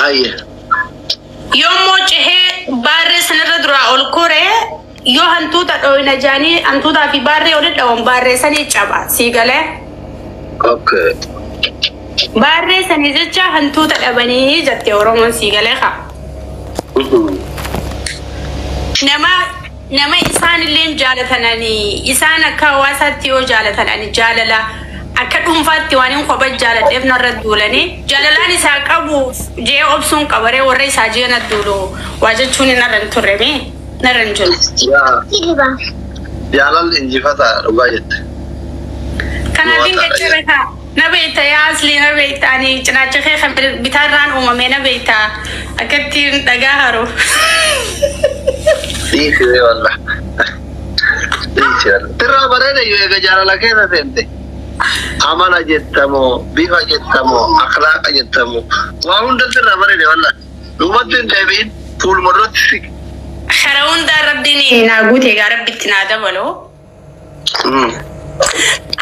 Ayye. Yoommoo cehee baarree sanarra duraa ol koree yoo hantuuta dhooyna jaanii hantuutaa fi baarree oli dhawan baarree sanii caba sii galee. Okay. Baarree sanii jecha hantuuta dhabanii jette Oromoon sii galee kaa. Nama isaan illee jaalatananii isaan akka hawaasaatti yoo jaalatananii jaalala akka dhuunfaatti waan hin kopha jaaladheef narra duulanii jaalalaan isaa qabu jee obsuun qabaree warra isaa jee na duulu waa jechuun narra hin turre mee narra hin jiru. Yaa. Jaalalli injifataa dhugaa jette. Kanaaf hin qaccare kaa na beekta yaa aslii na beekta ani cinaacha kee kan bitaarraan uumame na beekta akkatti dhagaa haru. Dhiisi wallah. Dhiisi wallah. Tirraa bareeda yoo eega jaalala keessa seente. Amala jettamoo, bifa jettamoo, akhlaaqa jettamoo. Waa hunda sirraa bareede wallah. Dhumatti hin deebi'in fuuluma duratti siqi. Kara hundaa rabbiin naa guute egaa rabbitti naa dabalu.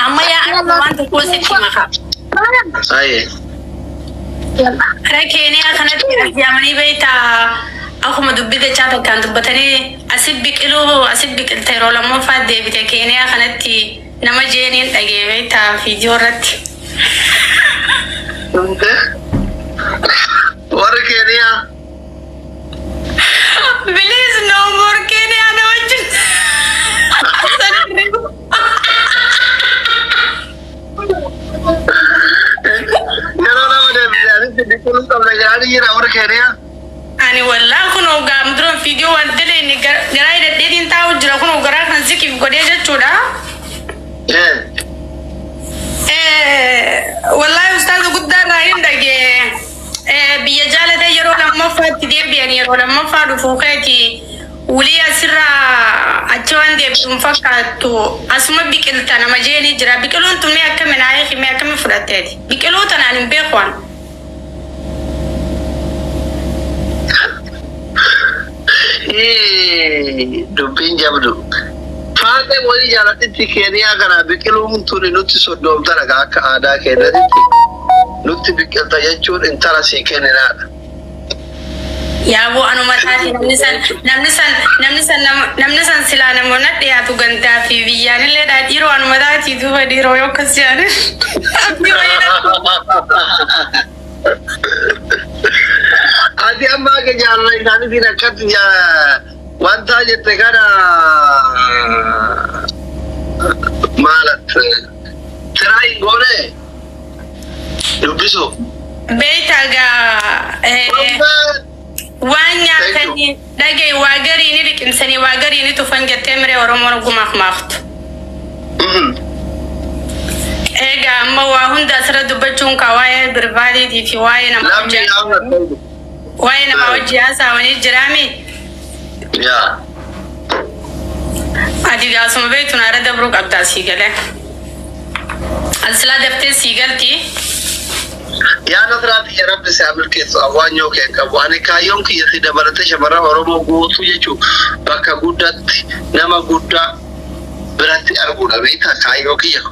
Amma yaa akka waan tokko sitti maka. Aye. Kara Keeniyaa kanatti as yaamanii beektaa akkuma dubbii dachaa takkaan dubbatanii asi biqiluu asi biqilte yeroo lammaffaa deebite Keeniyaa kanatti nama jeeniin dhagee beektaa viidiyoo irratti. Dhumte? Warri Keeniyaa. Please no more Kenya na wajjin. Yeroo lama deebite asitti biqiluu qabna jedhanii jira warri Keeniyaa. Ani wallaa kun ogaa duran viidiyoo waan dalee garaa hidhadheetiin taa'u jira kun garaa kan zikiif godhee jechuudha. Wallaahi ustaaza guddaa irraa hin dhagee biyya jaalatee yeroo lammaffaatti deebi'an yeroo lammaffaa dhufuu keeti wulii asirraa achi waan deebi'u hin fakkaattu asuma biqilta nama jeenii jira biqiluun tun mee akkami naa hiiki mee akkami fudhatteeti biqiluu tanaan hin beeku waan. Dubbiin jabdu. Faaqee walii jaaladhitti Keeniyaa kana biqiluun tuni nutti soddoomta dhagaa akka aadaa keenyatti nutti biqilta jechuun intala sii kenninaadha. Yaaboo anuma taate namni san namni san namni san namni san silaa namoonni dhiyaatu gandaa fi biyyaan illee dha dhiiroo anuma taati duuba dhiiroo yoo akkas jedhan. Abdii wayii Ati amma akka jaalala isaaniitiin akkatti wanta jette kana maalat tiraa hin goone dubbisu. Beektaa gaa waan nyaatanii dhagaye waa garii ni liqimsanii waa garii ni tufan jettee miree Oromoon gumaaf maaftu. Egaa amma waa hunda asirra dubbachuun kaa waa'ee birbaadiitii fi waa'ee nama Namni hojii waa'ee nama hojii haasawanii jiraami. Yaa. Ati gaasuma beektu naara dabruu qabdaa sii galee. Asilaa daftee sii galti. Yaa Nasraati ya Rabbi si haa milkeessu awwaanyoo kee qabu. Ani kaayyoon kiyya si dabalatee shamarran Oromoo guutuu jechuun bakka guddaatti nama guddaa biratti arguudha beektaa kaayyoo kiyya.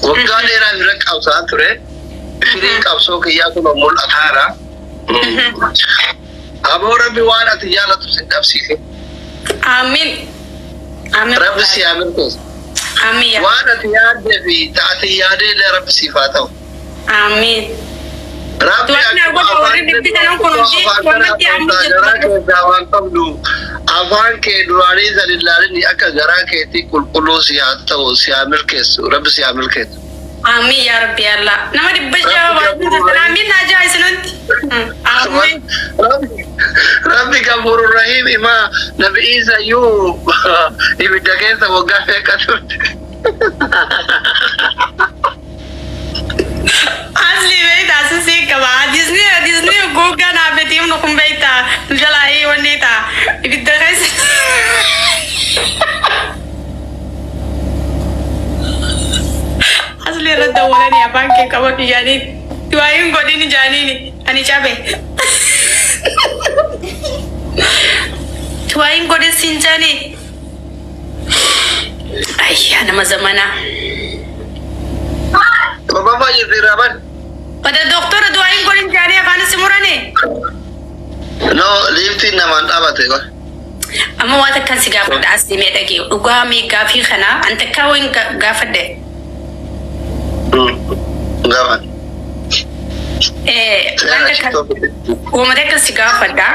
Waggaa dheeraa bira qabsaa ture. Firiin qabsoo kiyyaa kun mul'ataara. Aboo Rabbi waan ati jaalatu si dhabsiise. Amiin. Amiin. Rabbi si haa milkeessu. Amiin yaa. Waan ati yaaddee fi ati yaadee illee Rabbi siif haa ta'u. Amiin. Rabbi Tuan akkuma godha warri afaan dubbisan kun hundi afaan wanti amma garaa jettu. keessaa waan qabdu afaan kee duraanii san ilaalini akka garaa keetii qulqulluu si haa ta'u si haa milkeessu Rabbi si haa milkeessu. Amiin yaa Rabbi Allah. Nama 600 waan hunda amiin naa jaa isinutti. Amiin. Rabbi gafuuru rahiim imaa nabi Isa iyyuu ibidda keessa waggaa meeqa turte. Asli beektaa asisii qaba. Hadisni hadisni gogaa naa fetii humna kun beektaa. Jalaa wanni ta'a. Ibidda keessa. Asli irra dawwalanii afaan kee qabadhu jaaniin. Du'aa hin godhin jaaniin ani cabe. Du'aa hin godhin siin jaanii. Ayyaa nama zamanaa. Torbaffaa jirti raban. Bada doktora du'aa hin godhin jaanii afaan si muranii. No, liiftiin namaan dhaabate ba. Amma waan akkan si gaafadha as deemee dhagee dhugaa mee gaafii kana an takkaa wayin gaafadhe. Gaafan. Waan takka uummata akkan si gaafadha.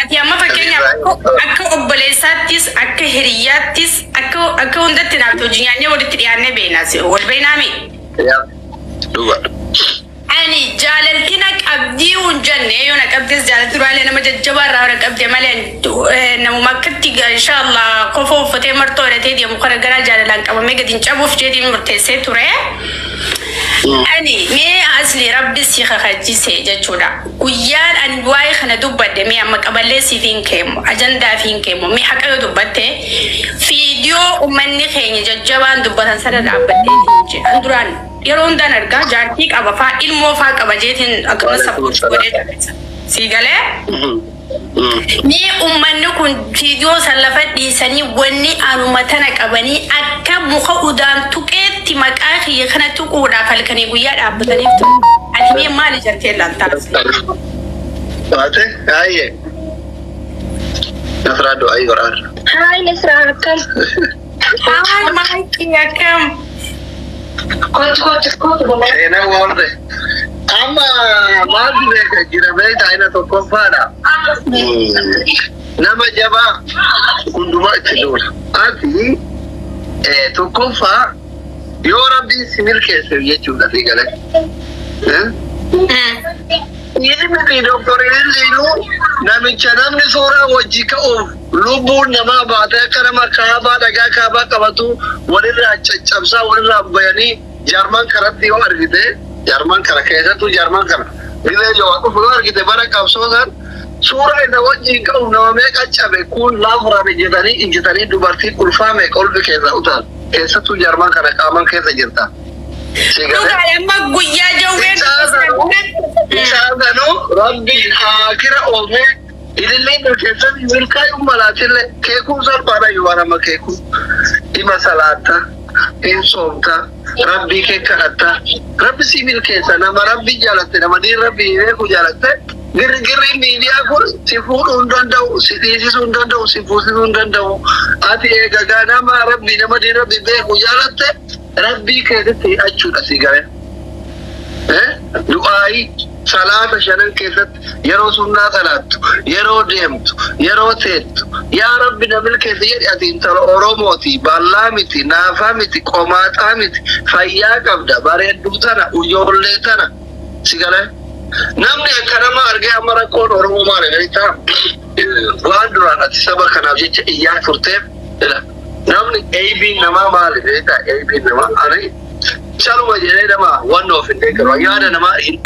Ati amma fakkeenyaaf akka obboleessaattis akka hiriyyaattis akka hundatti naaf hojii nyaannee walitti dhiyaannee beekna wal beeknaami. Dhugaa. Ani jaalalti na qabdii hin jenne yoo na qabdes jaalalti duraalee nama jajjabaa irraa na qabde malee namuma akkatti inshallah kofoo uffatee martoo hidhatee deemu kana gara jaalalaan qabamee gadi hin cabuuf jedhee murteessee ture. Ani mee asli rabbi si kakachise jechuudha. Guyyaan ani waa'ee kana dubbadde mee amma qaballee siif hin kennu ajandaa fi hin kennu mee haqa yoo dubbatte fiidiyoo uummanni keenya jajjabaan dubbatan sana dhaabbadhee hin jedhan duraan yeroo hundaan argaa jaartii qaba faa ilmoo faa qaba jeetiin akkuma support godhee si galee. Mee uummanni kun fiidiyoo san lafa dhiisanii wanni anuma tana qabanii akka muka udaan tuqeetti maqaa kiyya kana tuquudhaaf halkanii guyyaa dhaabbataniif ture. Ati mee maali jettee ilaaltaa? Baate ayyee. Nasraa du'aa godhaan. Hi Nasra, akkam? Haa maayikii akkam? Kootu kootu kootu bala. Seenaa warre. Amma maaltu beeka jira beektaa ina tokkoffaadha. Nama jabaa hundumaa itti duula. Ati tokkoffaa yoo rabbiin si milkeesse jechuudha si galee. Inni miti doktoriin liinuu namicha namni suuraa wajji ka'uuf lubbuun namaa baatee akka nama kaabaa dhagaa kaabaa qabatu walirraa caccabsaa walirraa bayanii jaarman karatti yoo argite jaarman kana keessattuu jaarman kana gilee yoo dhufu yoo argite bara qabsoo san suuraa isa wajjin ka'uuf nama meeqa cabe kun laafuraan ijjatanii ijjatanii dubartiin ulfaa meeqa ulfi keessa utaal keessattuu jaarman kana qaaman keessa jirta. Dhugaa amma guyyaa jawween Isaan sanuu rabbi akira oofee ilillee milkeessanii milkaa'uu malaatillee keekuun salphaadha yoo waan amma keekuun dhima salaatta hin soomta rabbii kee kadhatta rabbi si milkeessa nama rabbi jaalatte nama diin rabbi beeku jaalatte girgirri miidiyaa kun si fuudhuu hin danda'u si dhiisisuu hin danda'u si fuusisuu hin danda'u ati eegagaa nama rabbi nama diin rabbi beeku jaalatte rabbii keetitti hidhachuudha si galee. Du'aayi salaata shanan keessatti yeroo sunnaa salaattu yeroo deemtu yeroo teettu yaa rabbi na milkeessa jedhi ati intala Oromooti baallaa miti naafaa miti qomaaxaa miti fayyaa qabda bareedduu tana ijoollee tana si galee. Namni akka nama argee amma rakkoon Oromoo maali beektaa? Waan duraan ati saba kanaaf jecha iyyaa turteef namni eebiin namaa maali beektaa? Eebiin namaa ani caluma jedhee nama wanna of hin deeggaru yaada namaa hin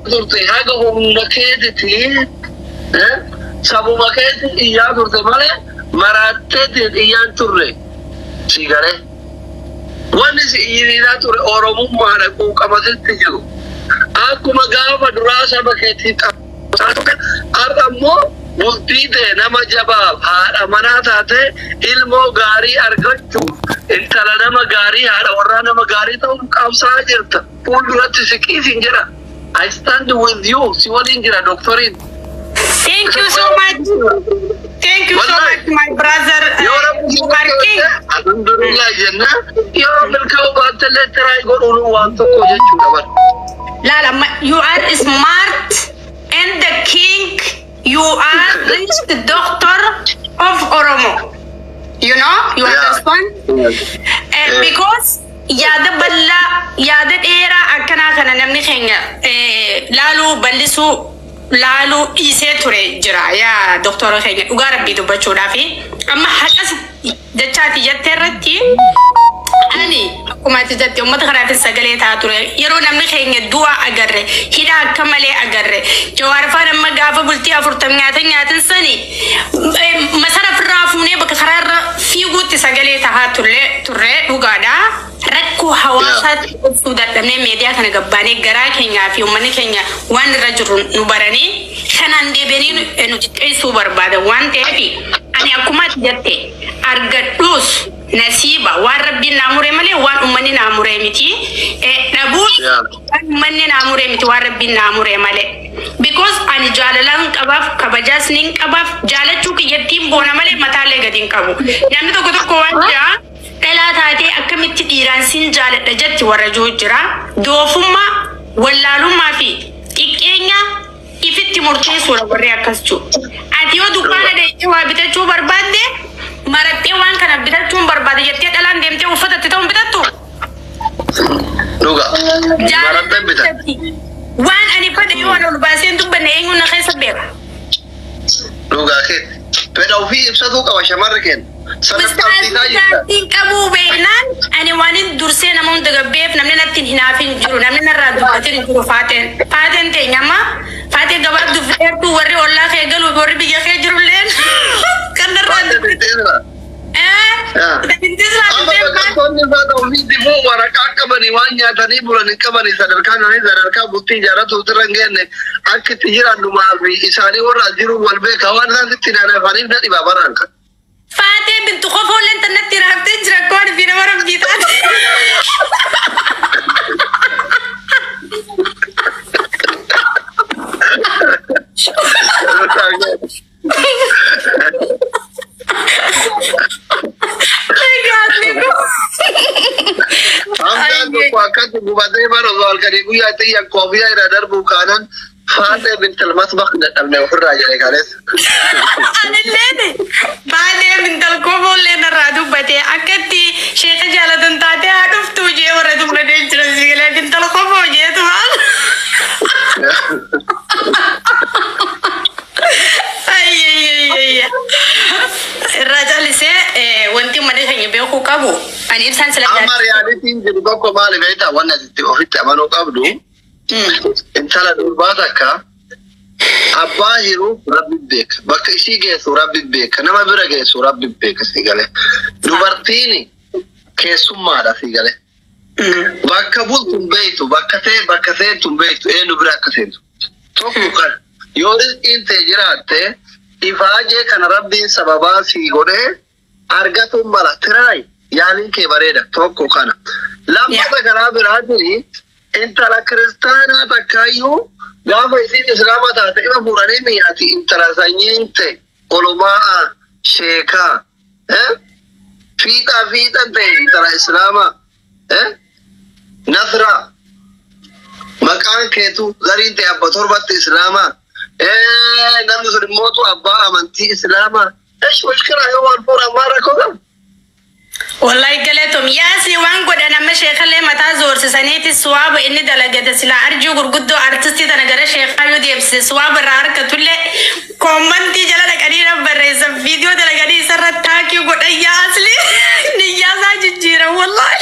turte haga humna keetitti sabuma keetti iyyaa turte malee maraatteetiin iyyaan turre si galee. Wanni si iyyinaa ture Oromummaadha quuqamasitti jiru. Akkuma gaafa duraa saba keetti qabsaa turte har'a immoo bultii ta'e nama jabaaf haadha manaa taate ilmoo gaarii argachuuf intala nama gaarii haadha warraa nama gaarii ta'uuf qabsaa jirta. Fuulduratti siqiif hin jedha. I stand with you. Si waliin jira doktoriin. Thank you so much. Thank you so much my brother. Yoo rabbi si You are king. Alhamdulillah jenna. Yoo milkaa'uu baattellee try godhuun waan tokko jechuudha bara. Lala, you are smart and the king. You are the doctor of Oromo. You know, you understand? Because yaada bal'aa yaada dheeraa akkanaa kana namni keenya laaluu bal'isuu laaluu dhiisee ture jira yaa doktora keenya dhugaa rabbii dubbachuudhaafi amma haqas jechaati jettee irratti ani akkuma ati jette uummata kanaafis sagalee ta'aa ture yeroo namni keenya du'a agarre hidha akka malee agarre Jawaar faan amma gaafa bultii 40 nyaatan nyaatan sani masara ofirraa fuunee bakka karaarra fiiguutti sagalee ta'aa turre dhugaadha. Rakkoo hawaasaatti obsuu dadhabnee miidiyaa kana gabbaanee garaa keenyaa fi uummanni keenya waan irra jiru nu baranii kanaan deebianii nu xiqqeessuu barbaada waan ta'eef ani akkuma ati jette argadhuus nasiiba waan rabbiin naa mure malee waan uummanni naa mure miti. Dhabuus waan uummanni naa mure miti waan rabbiin naa mure malee. Because ani jaalalaan qabaaf kabajaas nin qabaaf jaalachuu kiyyattiin boona malee mataalee gadi hin qabu. Namni tokko tokko waan jaa dhalaa taatee akkamitti dhiiraan sin jaaladha jetti warra jiru jira. Doofummaa, wallaalummaa fi xiqqeenya ifitti murteessuudha warri akkas jiru. Ati yoo dukkaana deemtee waa bitachuu barbaadde marattee waan kana bitachuun barbaade jettee dhalaan deemtee uffata itti ta'uun bitattu. Dhuga. Marattee bitan. Waan ani fedhe yoo ani ol baasee hin dubbanne eenyuun na keessa beeka. Dhugaa keeti. Fedha ofii ibsatuu qaba shamarri keenya. Sadarkaa abdiisaa jirta. Ustaaziin qabuu beeknaan ani waan hin dursee nama hunda gabbeef namni natti hin hinaafin jiru namni narraa dubbatin hin jiru faateen. Faateen teenya amma faatee gabaabduu fi dheertuu warri ollaa kee galuu fi warri biyya kee jirulleen kan narraa dubbatu. Amma baqattoonni faa ofii dibuu waraqaa qabanii waan nyaatanii bulan hin qabanii sadarkaa isaanii sadarkaa bultii ijaarratu irra hin geenye akka itti jiraannu maal isaanii warra as jiru wal beeka waan isaan itti naannafaniif na dhibaa baraan kan. Faatee bintu qofoolleen tanatti raaftee jira koon fi nama rabbii taate. Hamzaan tokko akkatti gubatee bara osoo halkanii guyyaa xiyyan koofiyaa irra darbu kaanan faatee bintal masbaq dadhabne ofirraa jedhe kaleessa. Anilleen baatee bintal qofoolleen irraa dubbate akkatti sheeka jaalatan taatee haa dhuftuu jee warra dubbatee jira sigilee bintal qofoo jeetu maal. Irraa callisee wanti uummanni keenya beekuu qabu ani ibsaan sila Amma riyaalitiin jiru tokko maali beektaa wanni ati ofitti amanuu qabdu intala durbaa takka abbaa hiru rabbi beeka bakka ishii geessu rabbi beeka nama bira geessu rabbi beeka si galee dubartiin keessummaadha si galee bakka bultu hin beektu bakka see bakka seentu hin beektu eenyu bira akka seentu tokko kan yoo rizqiin ta'e jiraatte ifaajee kana rabbiin sababaa sii godhee argatuun mala tiraay yaaliin kee bareeda tokko kana lammata karaa biraatiin intala kiristaanaa takkaayyuu gaafa isiin islaama taate ima fuudhanii mi'aati intala sanyiin ta'e olumaa sheekaa fiixaa fiixan ta'e intala islaamaa nasraa maqaan keetu gariin ta'e abba torbatti islaamaa namni sun immootu abbaa amantii islaamaa esh mushkila yoo wal fuudhan maal rakkoo qabu? Wallahi galeetom yaasni waan godhan amma sheekallee mataa zoorsisaniiti suwaaba inni dalagate sila arjuu gurguddoo artistii tana gara sheekaa yoo deebise suwaaba irraa harkatullee koommantii jala dhaqanii na barreessan viidiyoo dalaganii isarra taakii godhan yaasli niyyaasaa jijjiiran wallahi.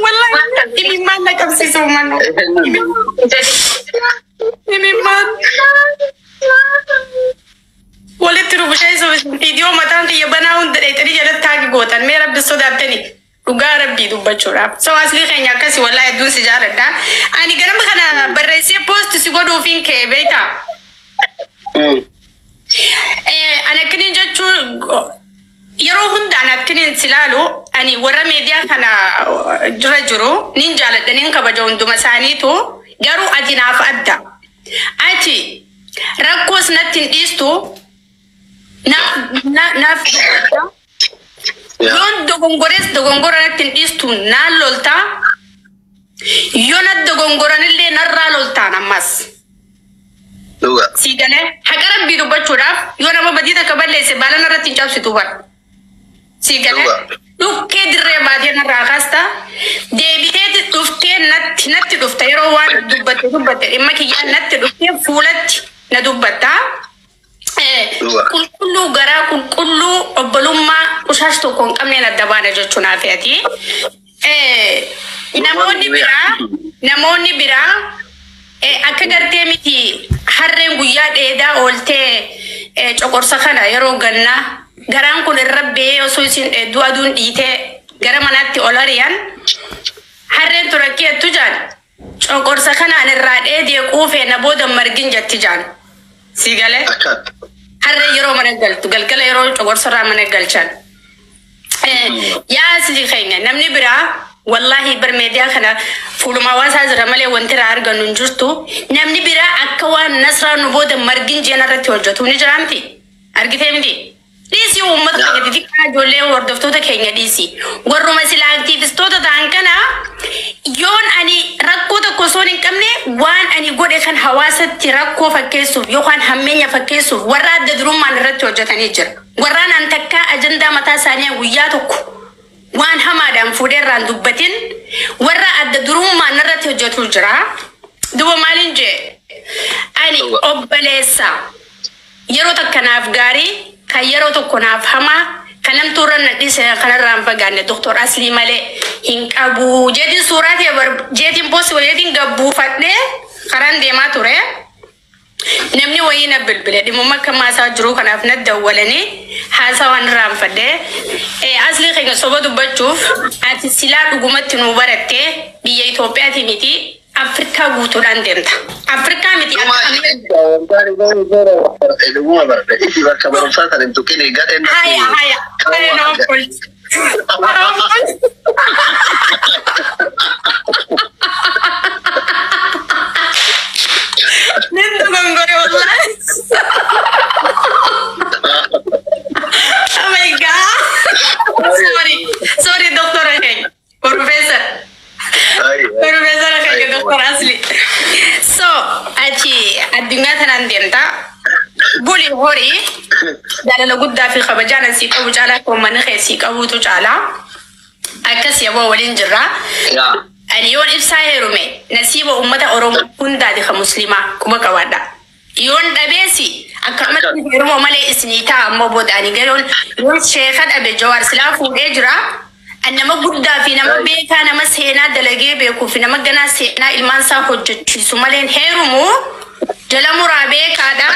Wallahi imimmaan na qabsiisu mannu. Imimmaan. Walitti rubusheessuuf viidiyoo mataan kiyya banaa hunda dheexanii jalatti taagi gootan mee rabbi sodaattanii dhugaa rabbii dubbachuudhaaf. So aslii keenya akkasi wallahi hedduun si jaaladha. Ani ganama kana barreessee poost si godhuufiin ka'e beektaa? Ani akkaniin jechuun yeroo hunda ani akkaniin si ilaalu ani warra miidiyaa kana dura jiru nin jaaladha nin kabaja hunduma isaaniitu garuu ati naaf adda. Ati rakkoos natti hin dhiistu naaf dubbatta. Yoon dogongores dogongora natti hin dhiistu naan loltaa. Yoo na dogongoranillee narraa loltaan ammas. Dhuga. Sii galee haqa rabbii dubbachuudhaaf yoo nama badii takka balleesse baala narratti hin cabsitu bara. Sii galee dhukkee dirree baatee narraa kaasta deebiteeti dhuftee natti natti dhufta yeroo waan dubbatte dubbatte dhimma kiyyaa natti dhuftee fuulatti na dubbatta. Qulqulluu garaa qulqulluu obbolummaa qushaash tokko hin qabneen adda baana jechuun haafeeti. Namoonni biraa akka gartee miti harreen guyyaa dheedaa ooltee coqorsa kana yeroo gannaa Garaan kun irra ba'ee osoo isin dheedduu aduun dhiitee gara manaatti ol ari'an harreen ture keettu jaan coqorsa kanaan irraa dheedee quufee na booda margin jetti jaan. Si galee harree yeroo mana galtu galgala yeroo coqorsa irraa mana galchan. Yaa asii keenya namni biraa wallahi bar meediyaa kana fuuluma hawaasaa jira malee wanti irraa argannu hin jirtu. Namni biraa akka waan Nasraa nu booda margin jeen irratti hojjetu ni jira miti. Argitee miti. Dhiisii uummata keenya xixiqqaa ijoollee hordoftoota keenya dhiisii. Warruma sila aktiivistoota ta'an kana yoon ani rakkoo tokko osoo hin qabne waan ani godhe kan hawaasatti rakkoo fakkeessuuf yookaan hammeenya fakkeessuuf warra adda durummaan irratti hojjetanii jira. Warraan an takkaa ajandaa mataa isaanii guyyaa tokko waan hamaadhaan fuudhee irraan dubbatin warra adda durummaan irratti hojjetu jira. Duba maaliin jee ani obboleessa yeroo takka naaf gaarii kan yeroo tokko naaf hamaa kan namtu irra na dhiise kanarraa hin fagaanne Doktor Aslii malee hin qabu. Jeetiin suuraa ta'e jeetiin poostii jeetiin gabbuufadhee karaan deemaa ture. Namni wayii na bilbile dhimma akka maasaa jiru kanaaf na dawwalanii haasawaan irraanfadhee Aslii keenya soba dubbachuuf ati silaa dhugumatti nu barattee biyya Itoophiyaati miti Afrikaa guutuudhaan deemta. Afrikaa miti Dhuguma baradhe itti bakka barumsaa sana hin tuqin gadheen. Haya haya haya nama polisi. Nama polisi. Nin dogongore wallahi. Oh my God. Sorry. Sorry, Dr. Aheng. Professor. Professor Aheng, Dr. Asli. So, ati addunyaa tanaan deemta. Buli horii jaalala guddaa fi kabajaan sii qabu caalaa uummanni kee sii qabuutu caalaa. Akkas yaboo waliin jirra. Ani yoon ibsaa heerume nasiiba uummata Oromoo hundaati kan musliimaa kuma qabaadha. Yoon dhabeesi akkanumatti heeruma malee isinii ta'a ammoo booda ani garoon yoon sheeka dhabe Jawaar silaa fuudhee jira. Ani nama guddaa fi nama beekaa nama seenaa dalagee beekuu fi nama ganaa seenaa ilmaan isaa hojjechiisu maleen heerumu jala muraa beekaadha.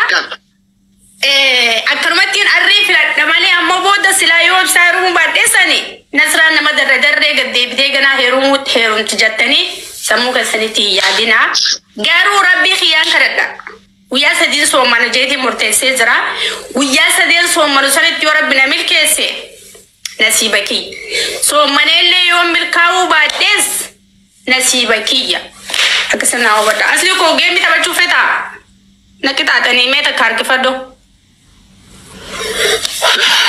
Akkanumattiin arrii filadha malee ammoo booda silaa yoo ibsaa heerumuu baadheessani Nasraan nama darre darree gad deebitee ganaa heerumuu heerumti jettanii sammuu keessanitti hin yaadinaa. Garuu rabbii kiyyaan kadhadha. Guyyaa sadiin soomana jeetiin murteessee jira. Guyyaa sadeen soomanu sanitti yoo rabbi na milkeesse nasiiba kiyya. Soomaneellee yoo milkaa'uu baadhees nasiiba kiyya. Akkasuma naa hubadha. Asli koo geemmi taphachuu fetaa? Na qixaaxanii mee takka harkifadhu.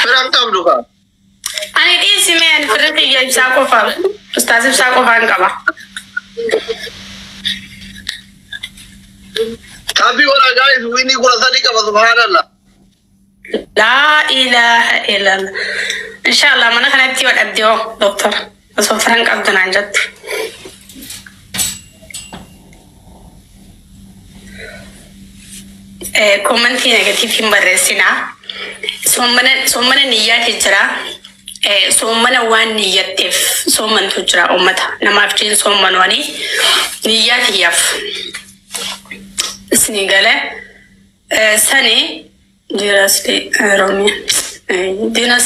Firaan qabdu kaa. Ani dhiisi mee ani firri kiyya ibsaa qofa. Ustaas ibsaa qofaan qaba. Taabii godha gaa'is winii 13 qaba subhaanallah. Laa ilaaha illallah. Inshallah mana kanatti yoo dhabde hoo doktor osoo firan qabdu naan jettu. Koomantii negatiif hin barreessinaa. Soomana niyyaati jira. Soomana waan niyyatteef soomantu jira uummata. Namaaf jeen soomanuwani niyyaa kiyyaaf. Isinii galee sani diir asli Oromiyaa.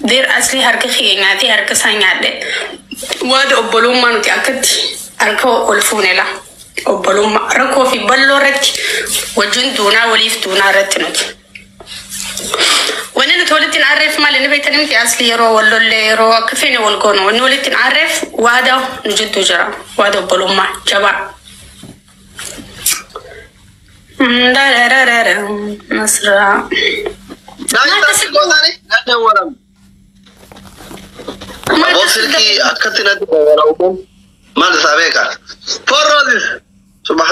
Diir asli harka kiyya nyaatee harka isaa nyaadhe. Waada obbolummaa nuti akkatti harka ol fuunela. Obbolummaa rakkoo fi bal'oo irratti wajjin duunaa waliif duunaa irratti nuti. Wanni nuti walitti hin aarreef maali ni beektan miti asli yeroo wal lollee yeroo akka feene wal goonu wanni walitti hin aarreef waada nu jidduu jira. Waada obbolummaa jabaa. Dararara Nasraa. Daa'imman gootani na dawwalam. Aboo silkii akkatti na dawwalamu maal isaa beekaa? Four roses. Subhaan.